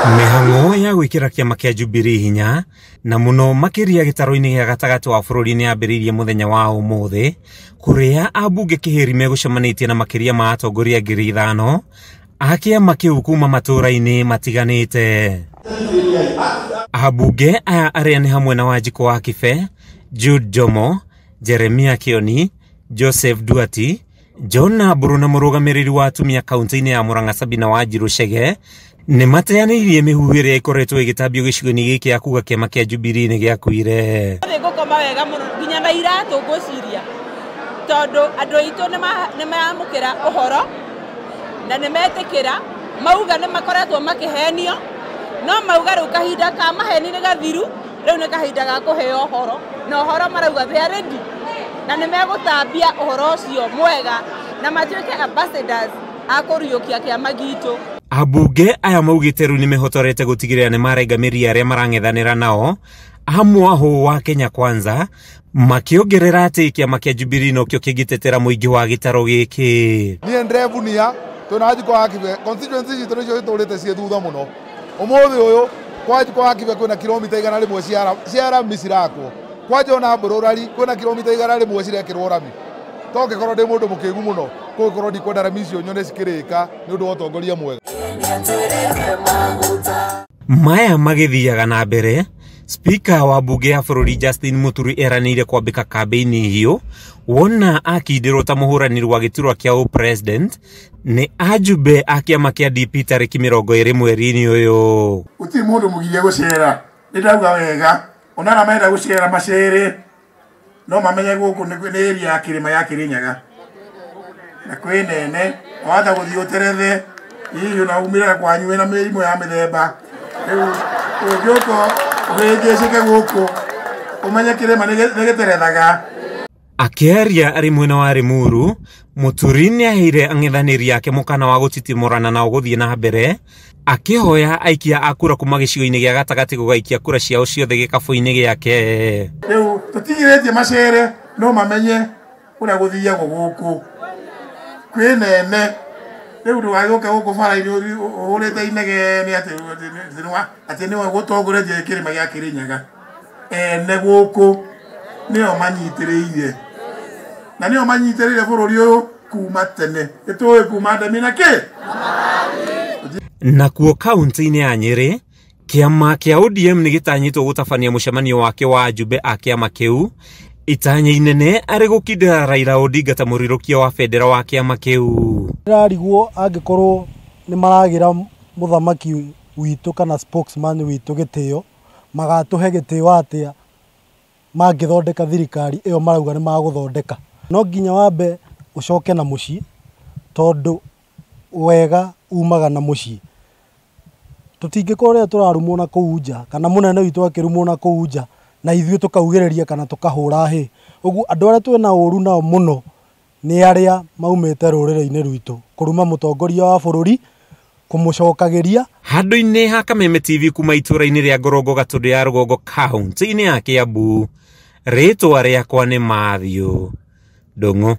Mĩhang'o ya gwĩkĩra kĩama kĩa Jubilee hinya na mũno makĩria gĩtaro-inĩ gĩa gatagatĩ wa bũrũri nĩ yambĩrĩirie mũthenya wa ũmũthĩ kũrĩa ambunge kĩhĩri megũcemanĩtie na makĩria ma atongoria 5,000 a kĩama kĩu kuma matũũra-inĩ matiganĩte. Ambunge aya arĩa nĩ hamwe na Wanjikũ wa Kibe, Jude Jomo, Jeremia Kioni, Joseph Duati, John Mburu na mũrũgamĩrĩri wa atumia kaunti-inĩ ya Murang'a Sabina Wanjiru Chege nĩ mateanĩirie mĩhuhu ĩrĩa ĩkoretwo ĩgĩtambio gĩcigo-inĩ gĩkĩ ya kuga kĩama kĩa Jubilee nĩ gĩakuire. Nĩ ngũkoma wega mũno nginya na iratũ ngwĩciria tondũ andũ aitũ nĩ maramũkĩra ũhoro na nĩ metĩkĩra mauga nĩ makoretwo makĩhenio no mauga rĩu kahinda ka maheni nĩ gathiru rĩu nĩ kahinda ga kũheo ũhoro na ũhoro marauga they are ready na nĩ megũtambia ũhoro ũcio mwega na matuĩke ambassadors a kũriũkia kĩama gitũ. Ambunge aya maugĩte rĩu nĩ mehotorete gũtigĩrĩra nĩ marengamĩria arĩa marang'ethanĩra nao a mwahũ wa Kenya Kwanza makĩongerera atĩ kĩama kĩa Jubilee nokĩo kĩngĩtetera mũingĩ wa gĩtaro gĩkĩ. Niĩ ndĩrebunia twĩna Wanjikũ wa Kibe constituency citũ nĩcio itũrĩte ciĩ thutha mũno. Ũmũthĩ ũyũ kwa Wanjikũ wa Kibe kwĩna kilomita 100 cia rami cirakwo, kwa John Mburu rari kwĩna kilomita 100 cirekĩrwo rami. To ngĩkorwo ndĩ mũndũ mũkĩgu mũno kũngĩkorwo ndikwenda rami icio nyone cikĩrĩka nĩ ũndũ wa ũtongoria mwega. Maya magĩthiaga na mbere, Spika wa bunge ya bũrũri Justin Muturi eranĩire kwambĩka kambĩini hiũ wona akindĩrwo ta mũhũranĩri wa gĩturwa kĩa ũpresident nĩ ajumbe a kĩama kĩa DP tarĩki 20 mweri-inĩ ũyũ. Gũtirĩ mũndũ mũgirie gũcera, nĩ ndauga wega ona arĩa marenda gũcera macere no mamenye gũkũ nĩ area ya kĩrĩma ya Kĩrĩnyaga na kwĩ nene wahota gũthiĩ ũterethe hihi ona umĩre kwanyu wĩna mĩrimũ ya mĩthemba rĩu ũngĩũka ũhĩngĩcĩke gũkũ ũmenye kĩrĩma nĩ gĩterethaga. Akĩaria arĩ mwena wa Limuru, Muturi nĩ aheire ang'ethanĩri ake mũkana wa gũtitimũrana nao gũthiĩ na mbere akĩhoya aikia a kura kuma gĩcigo-inĩ gĩa gatagatĩ gũgaikia kura ciao ciothe gĩkabũ-inĩ gĩake. Rĩu tũtigirĩtie macere no mamenye ũrĩa gũthiagwo gũkũ kwĩ nene rĩu ndũgagĩũke gũkũ bara-inĩ ũhũrĩte inegene atĩ nĩwe gũtongoretie kĩrĩma gĩa Kĩrĩnyaga. Ene gũkũ nĩo manyitĩrĩire na nĩo manyitĩrĩire bũrũri ũyũ kuma tene nĩtũĩ kuma ndemi na kĩ. Nakuo kaunti-inĩ ya Nyĩrĩ, kĩama kĩa ODM nĩ gĩtanyĩtwo gũtabania mũcemanio wake wa ajumbe a kĩama kĩu itanya inene arĩ gũkindĩra Raila Odinga ta mũrirũkia wa bendera wa kĩama kĩu. Ndĩrarigwo angĩkorwo nĩ maragĩra mũthamaki witũ kana spokesman witũ gĩtĩo magatũhe gĩtĩo atĩa mangĩthondeka thirikari ĩyo marauga nĩ magũthondeka. No nginya wambe ũcoke na mũciĩ tondũ wega umaga na mũciĩ. Tũtingĩkorwo rĩrĩa tũrarumwo na kũu nja kana mũnene witũ akĩrumwo na kũu nja na ithuĩ tũkaugĩrĩria kana tũkahũra hĩ. Ũguo andũ arĩa twĩna ũru nao mũno nĩ arĩa maumĩte rũrĩrĩ-inĩ rwitũ kũruma mũtongoria wa bũrũri kũmũcokagĩria. Handũ-inĩ ha Kameme TV kuma itũũra-inĩ rĩa Ngorongo Gatũndũ ya Rũgongo kaunti-inĩ ya Kiambu, rĩtwa rĩakwa nĩ Matthew Ndung'u.